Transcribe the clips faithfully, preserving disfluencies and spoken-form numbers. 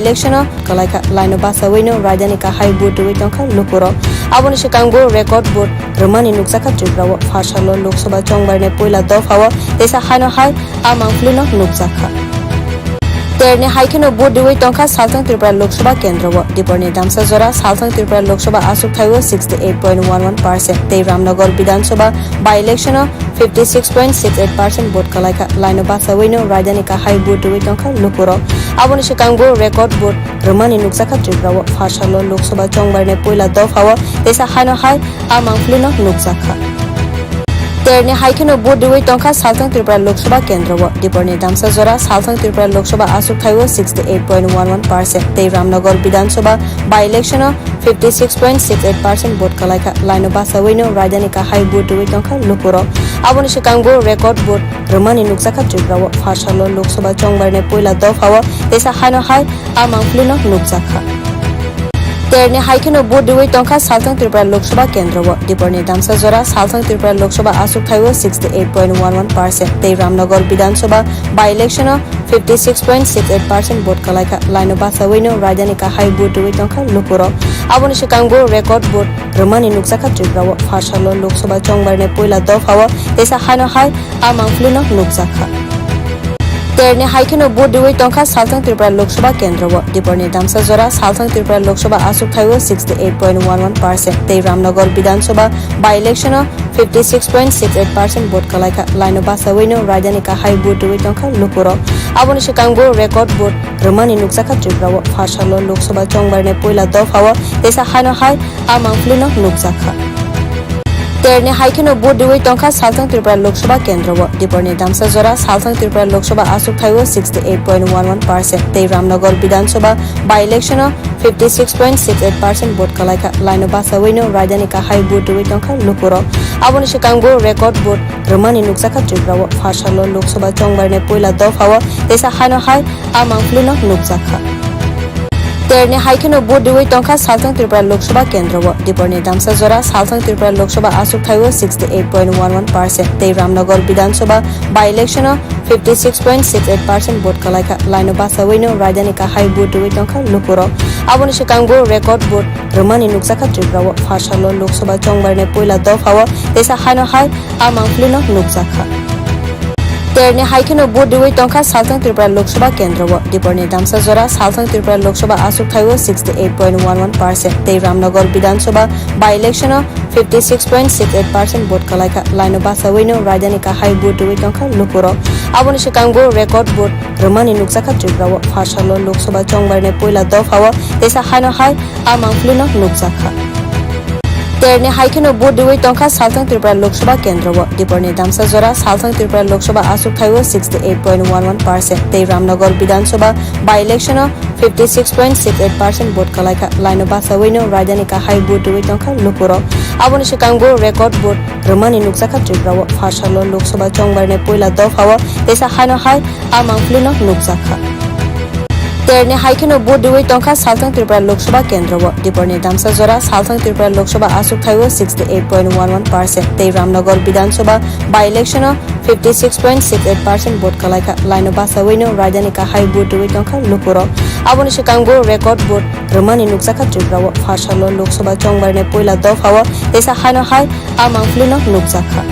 election-o kwlaikha, laino bachawino raidani kahai vote rwui tongkha lukurok. Aboni swkangbo record vote rwmani nukjakha Tripura-o. Pharsalo Lok Sabha chongbarni puila dophao teisa haino hai a mangpilino nukjakha. Terni hai kheno vote rwui tongkha Salthang Tripura Lok Sabha kendro-o. Diporni damsa jora Salthang Tripura Lok Sabha aswk thaio sixty eight point one one percent tei Ramnagar Bidhan Sabha by-election-o fifty six point six eight percent vote kwlaikha. Laino bachawino raidani kahai vote rwui tongkha lukurok. Aboni swkangbo record vote rwmani nukjakha Tripura-o. Pharsalo Lok Sabha chongbarni puila dophao teisa haino hai a mangpilino nukjakha. Terni hai kheno vote rwui tongkha Salthang Tripura Lok Sabha kendro-o. Diporni damsa jora Salthang Tripura Lok Sabha aswk thaio sixty eight point one one percent tei Ramnagar Bidhan Sabha by-election-o fifty six point six eight percent vote kwlaikha. Laino bachawino raidani kahai vote rwui tongkha lukurok. Aboni swkangbo record vote rwmani nukjakha Tripura-o. Pharsalo Lok Sabha chongbarni puila dophao teisa haino hai a mangpilino nukjakha. Terni hai kheno vote rwui tongkha Salthang Tripura Lok Sabha kendro-o. Diporni damsa jora Salthang Tripura Lok Sabha aswk thaio sixty eight point one one percent tei Ramnagar Bidhan Sabha by-election-o fifty six point six eight percent vote kwlaikha. Laino bachawino raidani kahai vote rwui tongkha lukurok. Aboni swkangbo record vote rwmani nukjakha Tripura-o. Pharsalo Lok Sabha chongbarni puila dophao teisa haino hai a mangpilino nukjakha. Terni hai kheno vote rwui tongkha Salthang Tripura Lok Sabha kendro-o. Diporni damsa jora Salthang Tripura Lok Sabha aswk thaio sixty eight point one one percent tei Ramnagar Bidhan Sabha by-election-o fifty six point six eight percent vote kwlaikha. Laino bachawino raidani kahai vote rwui tongkha lukurok. Aboni swkangbo record vote rwmani nukjakha Tripura-o. Pharsalo Lok Sabha chongbarni puila dophao teisa haino hai a mangpilino nukjakha. Terni hai kheno vote rwui tongkha Salthang Tripura Lok Sabha kendro-o. Diporni damsa jora Salthang Tripura Lok Sabha aswk thaio sixty eight point one one percent tei Ramnagar Bidhan Sabha by-election-o fifty six point six eight percent vote kwlaikha. Laino bachawino raidani kahai vote rwui tongkha lukurok. Aboni swkangbo record vote rwmani nukjakha Tripura-o. Pharsalo Lok Sabha chongbarni puila dophao teisa haino hai a mangpilino nukjakha. Terni hai kheno vote rwui tongkha Salthang Tripura Lok Sabha kendro-o. Diporni damsa jora Salthang Tripura Lok Sabha aswk thaio sixty eight point one one percent tei Ramnagar Bidhan Sabha by-election-o fifty six point six eight percent vote kwlaikha. Laino bachawino raidani kahai vote rwui tongkha lukurok. Aboni swkangbo record vote rwmani nukjakha Tripura-o. Pharsalo Lok Sabha chongbarni puila dophao teisa haino hai a mangpilino nukjakha. Terni hai kheno vote rwui tongkha Salthang Tripura Lok Sabha kendro-o. Diporni damsa jora Salthang Tripura Lok Sabha aswk thaio sixty eight point one one percent tei Ramnagar Bidhan Sabha by-election-o fifty six point six eight percent vote kwlaikha. Laino bachawino raidani kahai vote rwui tongkha lukurok. Aboni swkangbo record vote rwmani nukjakha Tripura-o. Pharsalo Lok Sabha chongbarni puila dophao teisa haino hai a mangpilino nukjakha. Terni hai kheno vote rwui tongkha Salthang Tripura Lok Sabha kendro-o. Diporni damsa jora Salthang Tripura Lok Sabha aswk thaio sixty eight point one one percent tei Ramnagar Bidhan Sabha by-election-o fifty six point six eight percent vote kwlaikha. Laino bachawino raidani kahai vote rwui tongkha lukurok. Aboni swkangbo record vote rwmani nukjakha Tripura-o. Pharsalo Lok Sabha chongbarni puila dophao teisa haino hai a mangpilino nukjakha. Terni hai kheno vote rwui tongkha Salthang Tripura Lok Sabha kendro-o. Diporni damsa jora Salthang Tripura Lok Sabha aswk thaio sixty eight point one one percent tei Ramnagar Bidhan Sabha by-election-o fifty six point six eight percent vote kwlaikha. Laino bachawino raidani kahai vote rwui tongkha lukurok. Aboni swkangbo record vote rwmani nukjakha Tripura-o. Pharsalo Lok Sabha chongbarni puila dophao teisa haino hai a mangpilino nukjakha.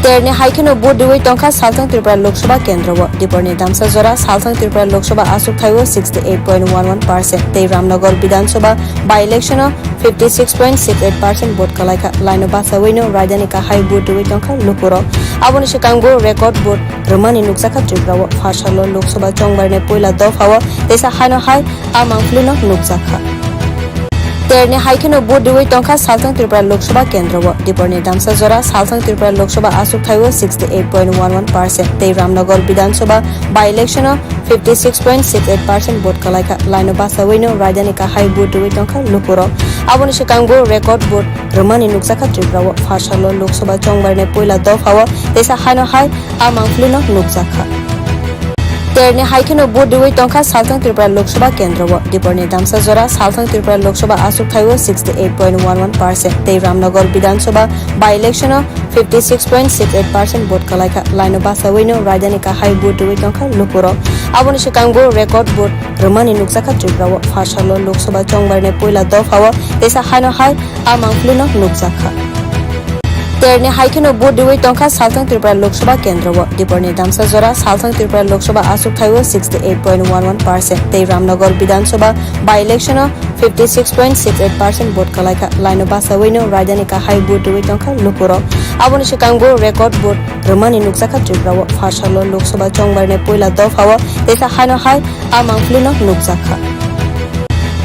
Terni hai kheno vote rwui tongkha Salthang Tripura Lok Sabha kendro-o. Diporni damsa jora Salthang Tripura Lok Sabha aswk thaio sixty eight point one one percent tei Ramnagar Bidhan Sabha by-election-o fifty six point six eight percent vote kwlaikha. Laino bachawino raidani kahai vote rwui tongkha lukurok. Aboni swkangbo record vote rwmani nukjakha Tripura-o. Pharsalo Lok Sabha chongbarni puila dophao teisa haino hai a mangpilino nukjakha. Terni hai kheno vote rwui tongkha Salthang Tripura Lok Sabha kendro-o. Diporni damsa jora Salthang Tripura Lok Sabha aswk thaio sixty eight point one one percent tei Ramnagar Bidhan Sabha by-election-o fifty six point six eight percent vote kwlaikha. Laino bachawino raidani kahai vote rwui tongkha lukurok. Aboni swkangbo record vote rwmani nukjakha Tripura-o. Pharsalo Lok Sabha chongbarni puila dophao teisa haino hai a mangpilino nukjakha. Terni hai kheno vote riwi tongkha Salthang Tripura Lok Sabha kendro o. Diporni damsa jora Salthang Tripura Lok Sabha aswk thaio sixty eight point one one percent tei Ramnagar Bidhan Sabha by-election o fifty six point six eight percent vote kwlaikha. Laino bachawino raidani kahai vote riwi tongkha lukurok. Aboni swkangbo record vote rwmani nukjakha Tripura o. Pharsalo Lok Sabha chongbarni puila dophao teisa haino hai a mangpilino nukjakha. Terni hai kheno vote riwi tongkha Salthang Tripura Lok Sabha kendro o. Diporni damsa jora Salthang Tripura Lok Sabha aswk thaio sixty eight point one one percent tei Ramnagar Bidhan Sabha by-election o fifty six point six eight percent vote kwlaikha. Laino bachawino raidani kahai vote riwi tongkha lukurok. Aboni swkangbo record vote rwmani nukjakha Tripura o. Pharsalo Lok Sabha chongbarni puila dophao teisa haino hai a mangpilino nukjakha.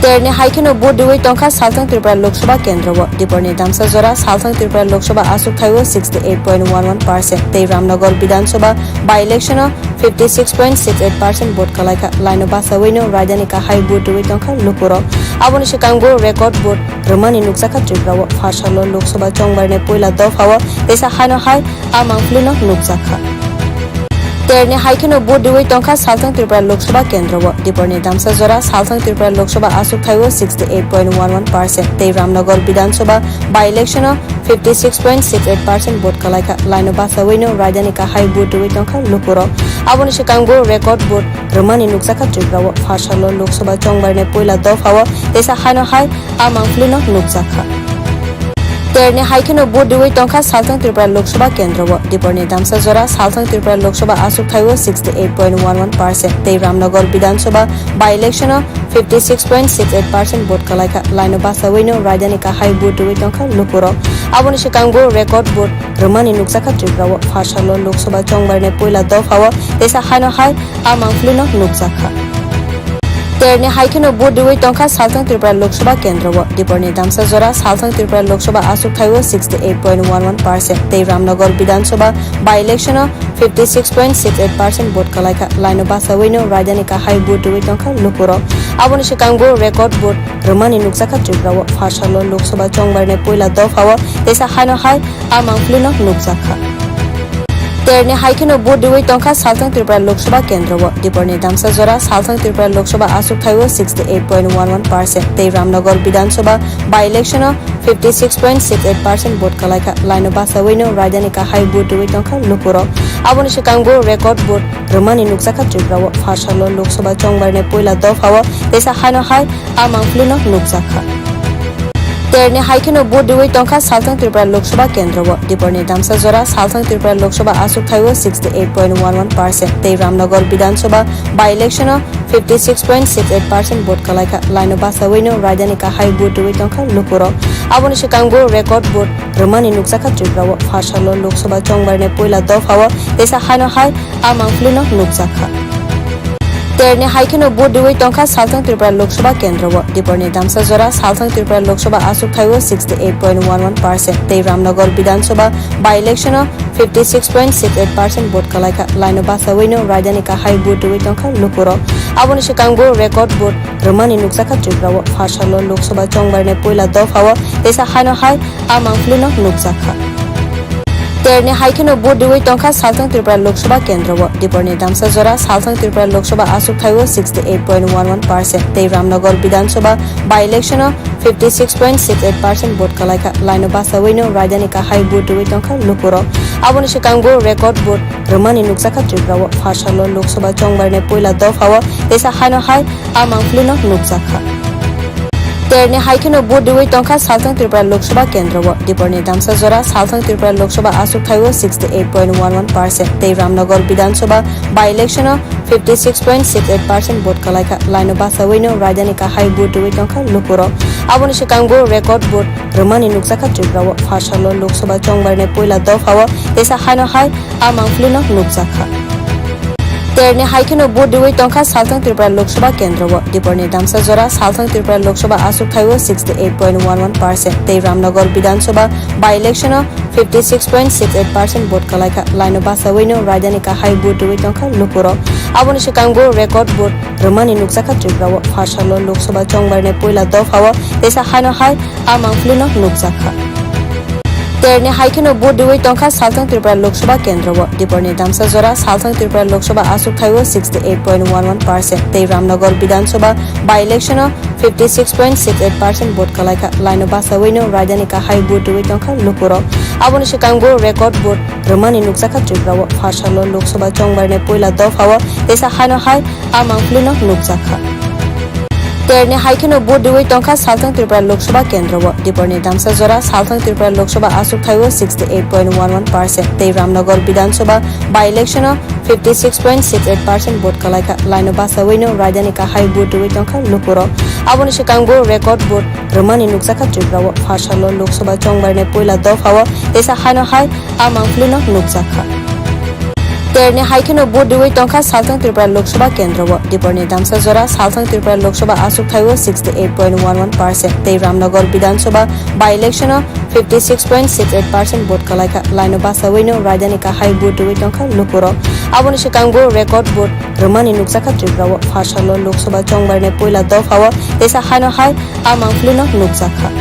Terni hai kheno vote riwi tongkha Salthang Tripura Lok Sabha kendro o. Diporni damsa jora Salthang Tripura Lok Sabha aswk thaio sixty eight point one one percent tei Ramnagar Bidhan Sabha by-election o fifty six point six eight percent vote kwlaikha. Laino bachawino raidani kahai vote riwi tongkha lukurok. Aboni swkangbo record vote rwmani nukjakha Tripura o. Pharsalo Lok Sabha chongbarni puila dophao teisa haino hai a mangpilino nukjakha. Terni hai kheno vote riwi tongkha Salthang Tripura Lok Sabha kendro o. Diporni damsa jora Salthang Tripura Lok Sabha aswk thaio sixty eight point one one percent tei Ramnagar Bidhan Sabha by-election o fifty six point six eight percent vote kwlaikha. Laino bachawino raidani kahai vote riwi tongkha lukurok. Aboni swkangbo record vote rwmani nukjakha Tripura o. Pharsalo Lok Sabha chongbarni puila dophao teisa haino hai a mangpilino nukjakha. Terni hai kheno vote riwi tongkha Salthang Tripura Lok Sabha kendro o. Diporni damsa jora Salthang Tripura Lok Sabha aswk thaio sixty eight point one one percent tei Ramnagar Bidhan Sabha by-election o fifty six point six eight percent vote kwlaikha. Laino bachawino raidani kahai vote riwi tongkha lukurok. Aboni swkangbo record vote rwmani nukjakha Tripura o. Pharsalo Lok Sabha chongbarni puila dophao teisa haino hai a mangpilino nukjakha. Terni hai kheno vote riwi tongkha Salthang Tripura Lok Sabha kendro o. Diporni damsa jora Salthang Tripura Lok Sabha aswk thaio sixty eight point one one percent tei Ramnagar Bidhan Sabha by-election o fifty six point six eight percent vote kwlaikha. Laino bachawino raidani kahai vote riwi tongkha lukurok. Aboni swkangbo record vote rwmani nukjakha Tripura o. Pharsalo Lok Sabha chongbarni puila dophao teisa haino hai a mangpilino nukjakha. Terni hai kheno vote riwi tongkha Salthang Tripura Lok Sabha kendro o. Diporni damsa jora Salthang Tripura Lok Sabha aswk thaio sixty eight point one one percent tei Ramnagar Bidhan Sabha by-election o fifty six point six eight percent vote kwlaikha. Laino bachawino raidani kahai vote riwi tongkha lukurok. Aboni swkangbo record vote rwmani nukjakha Tripura o. Pharsalo Lok Sabha chongbarni puila dophao teisa haino hai a mangpilino nukjakha. Terni hai kheno vote riwi tongkha Salthang Tripura Lok Sabha kendro o. Diporni damsa jora Salthang Tripura Lok Sabha aswk thaio sixty eight point one one percent tei Ramnagar Bidhan Sabha by-election o fifty six point six eight percent vote kwlaikha. Laino bachawino raidani kahai vote riwi tongkha lukurok. Aboni swkangbo record vote rwmani nukjakha Tripura o. Pharsalo Lok Sabha chongbarni puila dophao teisa haino hai a mangpilino nukjakha. Terni hai kheno vote riwi tongkha Salthang Tripura Lok Sabha kendro o. Diporni damsa jora Salthang Tripura Lok Sabha aswk thaio sixty eight point one one percent tei Ramnagar Bidhan Sabha by-election o fifty six point six eight percent vote kwlaikha. Laino bachawino raidani kahai vote riwi tongkha lukurok. Aboni swkangbo record vote rwmani nukjakha Tripura o. Pharsalo Lok Sabha chongbarni puila dophao teisa haino hai a mangpilino nukjakha. Terni hai kheno vote riwi tongkha Salthang Tripura Lok Sabha kendro o. Diporni damsa jora Salthang Tripura Lok Sabha aswk thaio sixty eight point one one percent tei Ramnagar Bidhan Sabha by-election o fifty six point six eight percent vote kwlaikha. Laino bachawino raidani kahai vote riwi tongkha lukurok. Aboni swkangbo record vote rwmani nukjakha Tripura o. Pharsalo Lok Sabha chongbarni puila dophao teisa haino hai a mangpilino nukjakha. Terni hai kheno vote riwi tongkha Salthang Tripura Lok Sabha kendro o. Diporni damsa jora Salthang Tripura Lok Sabha aswk thaio sixty eight point one one percent tei Ramnagar Bidhan Sabha by-election o fifty six point six eight percent vote kwlaikha. Laino bachawino raidani kahai vote riwi tongkha lukurok. Aboni swkangbo record vote rwmani nukjakha Tripura o. Pharsalo Lok Sabha chongbarni puila dophao teisa haino hai a mangpilino nukjakha. Terni hai kheno vote riwi tongkha Salthang Tripura Lok Sabha kendro o. Diporni damsa jora Salthang Tripura Lok Sabha aswk thaio sixty eight point one one percent tei Ramnagar Bidhan Sabha by-election o fifty six point six eight percent vote kwlaikha. Laino bachawino raidani kahai vote riwi tongkha lukurok. Aboni swkangbo record vote rwmani nukjakha Tripura o. Pharsalo Lok Sabha chongbarni puila dophao teisa haino hai a mangpilino nukjakha. Terni hai kheno vote riwi tongkha Salthang Tripura Lok Sabha kendro o. Diporni damsa jora Salthang Tripura Lok Sabha aswk thaio sixty eight point one one percent tei Ramnagar Bidhan Sabha by-election o fifty six point six eight percent vote kwlaikha. Laino bachawino raidani kahai vote riwi tongkha lukurok. Aboni swkangbo record vote rwmani nukjakha Tripura o. Pharsalo Lok Sabha chongbarni puila dophao teisa haino hai a mangpilino nukjakha. Terni hai kheno vote riwi tongkha Salthang Tripura Lok Sabha kendro o. Diporni damsa jora Salthang Tripura Lok Sabha aswk thaio sixty eight point one one percent tei Ramnagar Bidhan Sabha by-election o fifty six point six eight percent vote kwlaikha. Laino bachawino raidani kahai vote riwi tongkha lukurok. Aboni swkangbo record vote rwmani nukjakha Tripura o. Pharsalo Lok Sabha chongbarni puila dophao teisa haino hai a mangpilino nukjakha. Terni hai kheno vote riwi tongkha Salthang Tripura Lok Sabha kendro o. Diporni damsa jora Salthang Tripura Lok Sabha aswk thaio sixty eight point one one percent tei Ramnagar Bidhan Sabha by-election o fifty six point six eight percent vote kwlaikha. Laino bachawino raidani kahai vote riwi tongkha lukurok. Aboni swkangbo record vote rwmani nukjakha Tripura o. Pharsalo Lok Sabha chongbarni puila dophao teisa haino hai a mangpilino nukjakha.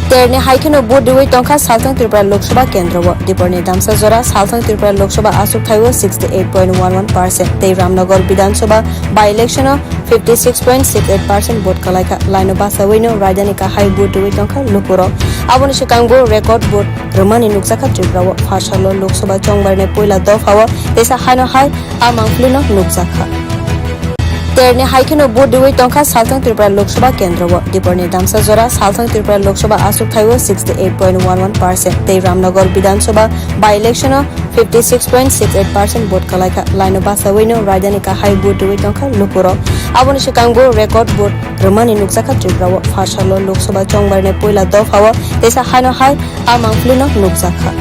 Terni hai kheno vote riwi tongkha Salthang Tripura Lok Sabha kendro o. Diporni damsa jora Salthang Tripura Lok Sabha aswk thaio sixty eight point one one percent tei Ramnagar Bidhan Sabha by-election o fifty six point six eight percent vote kwlaikha. Laino bachawino raidani kahai vote riwi tongkha lukurok. Aboni swkangbo record vote rwmani nukjakha Tripura o. Pharsalo Lok Sabha chongbarni puila dophao teisa haino hai a mangpilino nukjakha. Terni hai kheno vote riwi tongkha Salthang Tripura Lok Sabha kendro o. Diporni damsa jora Salthang Tripura Lok Sabha aswk thaio sixty eight point one one percent tei Ramnagar Bidhan Sabha by-election o fifty six point six eight percent vote kwlaikha. Laino bachawino raidani kahai vote riwi tongkha lukurok. Aboni swkangbo record vote rwmani nukjakha Tripura o. Pharsalo Lok Sabha chongbarni puila dophao teisa haino hai a mangpilino nukjakha.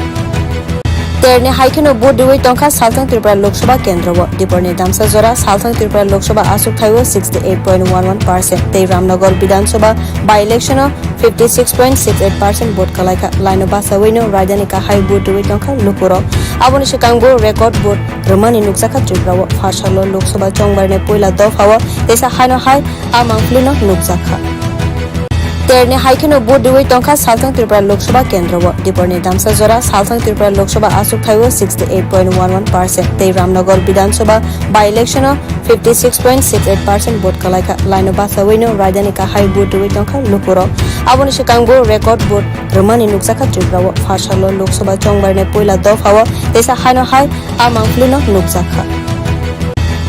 Terni hai kheno vote riwi tongkha Salthang Tripura Lok Sabha kendro o. Diporni damsa jora Salthang Tripura Lok Sabha aswk thaio sixty eight point one one percent tei Ramnagar Bidhan Sabha by-election o fifty six point six eight percent vote kwlaikha. Laino bachawino raidani kahai vote riwi tongkha lukurok. Aboni swkangbo record vote rwmani nukjakha Tripura o. Pharsalo Lok Sabha chongbarni puila dophao teisa haino hai a mangpilino nukjakha. Terni hai kheno vote riwi tongkha Salthang Tripura Lok Sabha kendro o. Diporni damsa jora Salthang Tripura Lok Sabha aswk thaio sixty eight point one one percent tei Ramnagar Bidhan Sabha by-election o fifty six point six eight percent vote kwlaikha. Laino bachawino raidani kahai vote riwi tongkha lukurok. Aboni swkangbo record vote rwmani nukjakha Tripura o. Pharsalo Lok Sabha chongbarni puila dophao teisa haino hai a mangpilino nukjakha.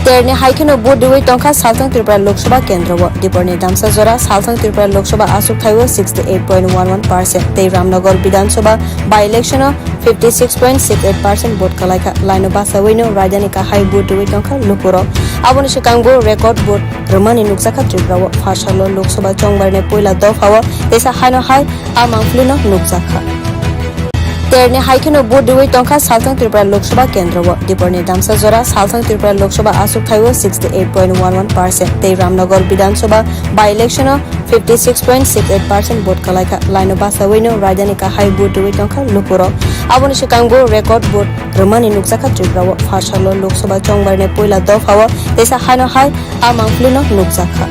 Terni hai kheno vote riwi tongkha Salthang Tripura Lok Sabha kendro o. Diporni damsa jora Salthang Tripura Lok Sabha aswk thaio sixty eight point one one percent tei Ramnagar Bidhan Sabha by-election o fifty six point six eight percent vote kwlaikha. Laino bachawino raidani kahai vote riwi tongkha lukurok. Aboni swkangbo record vote rwmani nukjakha Tripura o. Pharsalo Lok Sabha chongbarni puila dophao teisa haino hai a mangpilino nukjakha. Terni hai kheno vote riwi tongkha Salthang Tripura Lok Sabha kendro o. Diporni damsa jora Salthang Tripura Lok Sabha aswk thaio sixty eight point one one percent tei Ramnagar Bidhan Sabha by-election o fifty six point six eight percent vote kwlaikha. Laino bachawino raidani kahai vote riwi tongkha lukurok. Aboni swkangbo record vote rwmani nukjakha Tripura o. Pharsalo Lok Sabha chongbarni puila dophao teisa haino hai a mangpilino nukjakha.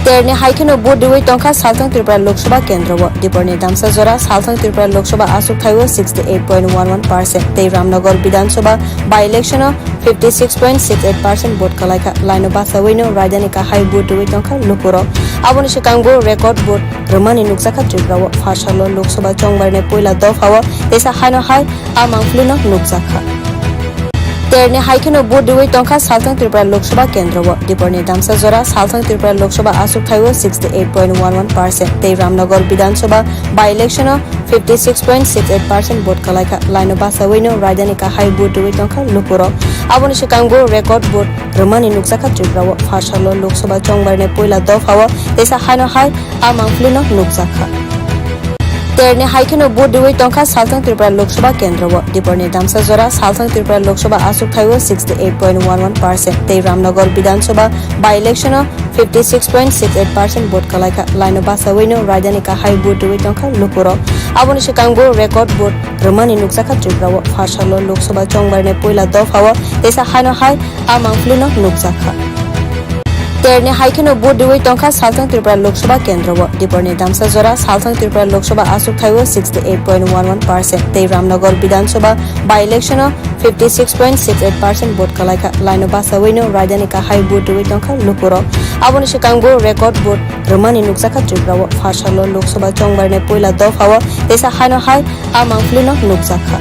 Terni hai kheno vote riwi tongkha Salthang Tripura Lok Sabha kendro o. Diporni damsa jora Salthang Tripura Lok Sabha aswk thaio sixty eight point one one percent tei Ramnagar Bidhan Sabha by-election o fifty six point six eight percent vote kwlaikha. Laino bachawino raidani kahai vote riwi tongkha lukurok. Aboni swkangbo record vote rwmani nukjakha Tripura o. Pharsalo Lok Sabha chongbarni puila dophao teisa haino hai a mangpilino nukjakha. Terni hai kheno vote riwi tongkha Salthang Tripura Lok Sabha kendro o. Diporni damsa jora Salthang Tripura Lok Sabha aswk thaio sixty eight point one one percent tei Ramnagar Bidhan Sabha by-election o fifty six point six eight percent vote kwlaikha. Laino bachawino raidani kahai vote riwi tongkha lukurok. Aboni swkangbo record vote rwmani nukjakha Tripura o. Pharsalo Lok Sabha chongbarni puila dophao teisa haino hai a mangpilino nukjakha. Terni hai kheno vote riwi tongkha Salthang Tripura Lok Sabha kendro o. Diporni damsa jora Salthang Tripura Lok Sabha aswk thaio sixty eight point one one percent tei Ramnagar Bidhan Sabha by-election o fifty six point six eight percent vote kwlaikha. Laino bachawino raidani kahai vote riwi tongkha lukurok. Aboni swkangbo record vote rwmani nukjakha Tripura o. Pharsalo Lok Sabha chongbarni puila dophao teisa haino hai a mangpilino nukjakha. Terni hai kheno vote riwi tongkha Salthang Tripura Lok Sabha kendro o. Diporni damsa jora Salthang Tripura Lok Sabha aswk thaio sixty eight point one one percent tei Ramnagar Bidhan Sabha by-election o fifty six point six eight percent vote kwlaikha. Laino bachawino raidani kahai vote riwi tongkha lukurok. Aboni swkangbo record vote rwmani nukjakha Tripura o. Pharsalo Lok Sabha chongbarni puila dophao teisa haino hai a mangpilino nukjakha.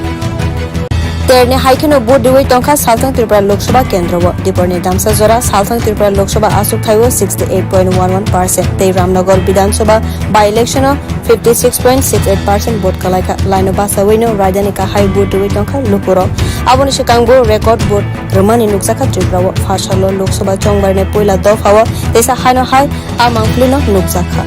Terni hai kheno vote riwi tongkha Salthang Tripura Lok Sabha kendro o. Diporni damsa jora Salthang Tripura Lok Sabha aswk thaio sixty eight point one one percent tei Ramnagar Bidhan Sabha by-election o fifty six point six eight percent vote kwlaikha. Laino bachawino raidani kahai vote riwi tongkha lukurok. Aboni swkangbo record vote rwmani nukjakha Tripura o. Pharsalo Lok Sabha chongbarni puila dophao teisa haino hai a mangpilino nukjakha.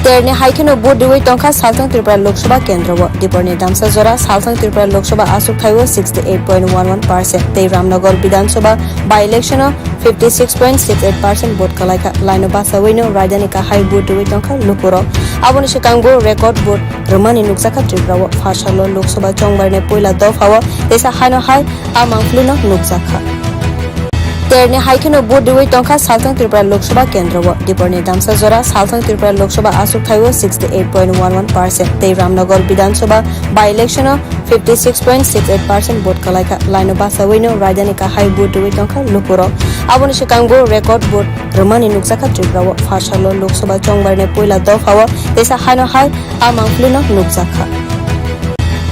Terni hai kheno vote riwi tongkha Salthang Tripura Lok Sabha kendro o. Diporni damsa jora Salthang Tripura Lok Sabha aswk thaio sixty eight point one one percent tei Ramnagar Bidhan Sabha by-election o fifty six point six eight percent vote kwlaikha. Laino bachawino raidani kahai vote riwi tongkha lukurok. Aboni swkangbo record vote rwmani nukjakha Tripura o. Pharsalo Lok Sabha chongbarni puila dophao teisa haino hai a mangpilino nukjakha. Terni hai kheno vote riwi tongkha Salthang Tripura Lok Sabha kendro o. Diporni damsa jora Salthang Tripura Lok Sabha aswk thaio sixty eight point one one percent tei Ramnagar Bidhan Sabha by-election o fifty six point six eight percent vote kwlaikha. Laino bachawino raidani kahai vote riwi tongkha lukurok. Aboni swkangbo record vote rwmani nukjakha Tripura o. Pharsalo Lok Sabha chongbarni puila dophao teisa haino hai a mangpilino nukjakha.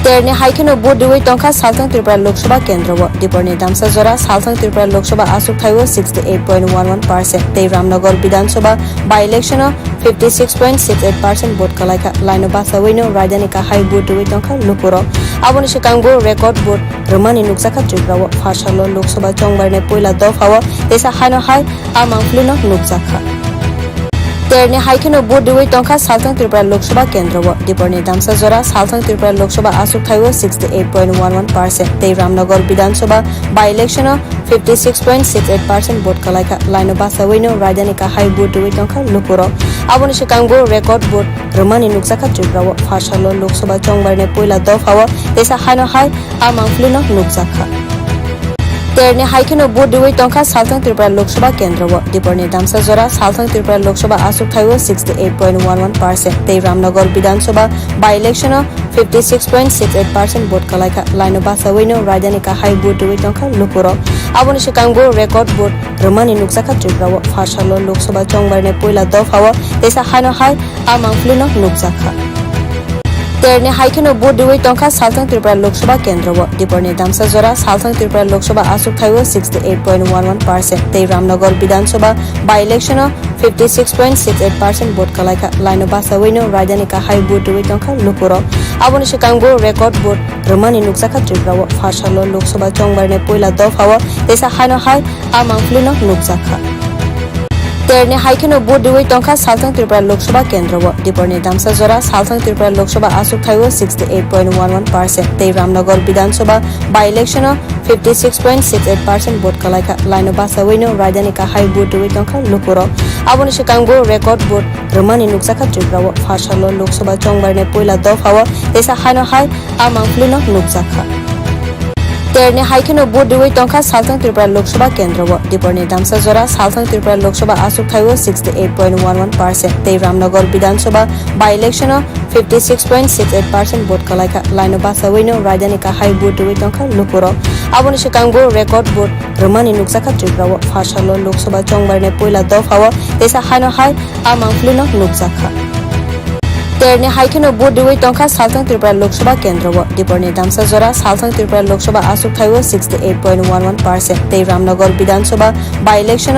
Terni hai kheno vote riwi tongkha Salthang Tripura Lok Sabha kendro o. Diporni damsa jora Salthang Tripura Lok Sabha aswk thaio sixty eight point one one percent tei Ramnagar Bidhan Sabha by-election o fifty six point six eight percent vote kwlaikha. Laino bachawino raidani kahai vote riwi tongkha lukurok. Aboni swkangbo record vote rwmani nukjakha Tripura o. Pharsalo Lok Sabha chongbarni puila dophao teisa haino hai a mangpilino nukjakha. Terni hai kheno vote riwi tongkha Salthang Tripura Lok Sabha kendro o. Diporni damsa jora Salthang Tripura Lok Sabha aswk thaio sixty eight point one one percent tei Ramnagar Bidhan Sabha by-election o fifty six point six eight percent vote kwlaikha. Laino bachawino raidani kahai vote riwi tongkha lukurok. Aboni swkangbo record vote rwmani nukjakha Tripura o. Pharsalo Lok Sabha chongbarni puila dophao teisa haino hai a mangpilino nukjakha. Terni hai kheno vote riwi tongkha Salthang Tripura Lok Sabha kendro o. Diporni damsa jora Salthang Tripura Lok Sabha aswk thaio sixty eight point one one percent tei Ramnagar Bidhan Sabha by-election o fifty six point six eight percent vote kwlaikha. Laino bachawino raidani kahai vote riwi tongkha lukurok. Aboni swkangbo record vote rwmani nukjakha Tripura o. Pharsalo Lok Sabha chongbarni puila dophao teisa haino hai a mangpilino nukjakha. Terni hai kheno vote riwi tongkha Salthang Tripura Lok Sabha kendro o. Diporni damsa jora Salthang Tripura Lok Sabha aswk thaio sixty eight point one one percent tei Ramnagar Bidhan Sabha by-election o fifty six point six eight percent vote kwlaikha. Laino bachawino raidani kahai vote riwi tongkha lukurok. Aboni swkangbo record vote rwmani nukjakha Tripura o. Pharsalo Lok Sabha chongbarni puila dophao teisa haino hai a mangpilino nukjakha. Terni hai kheno vote riwi tongkha Salthang Tripura Lok Sabha kendro o. Diporni damsa jora Salthang Tripura Lok Sabha aswk thaio sixty eight point one one percent tei Ramnagar Bidhan Sabha by-election o fifty six point six eight percent vote kwlaikha. Laino bachawino raidani kahai vote riwi tongkha lukurok. Aboni swkangbo record vote rwmani nukjakha Tripura o. Pharsalo Lok Sabha chongbarni puila dophao teisa haino hai a mangpilino nukjakha. Terni hai kheno vote riwi tongkha Salthang Tripura Lok Sabha kendro o. Diporni damsa jora Salthang Tripura Lok Sabha aswk thaio sixty eight point one one percent tei Ramnagar Bidhan Sabha by-election o fifty six point six eight percent vote kwlaikha. Laino bachawino raidani kahai vote riwi tongkha lukurok. Aboni swkangbo record vote rwmani nukjakha Tripura o. Pharsalo Lok Sabha chongbarni puila dophao teisa haino hai a mangpilino nukjakha. Terni hai kheno vote riwi tongkha Salthang Tripura Lok Sabha kendro o. Diporni damsa jora Salthang Tripura Lok Sabha aswk thaio sixty eight point one one percent tei Ramnagar Bidhan Sabha by-election o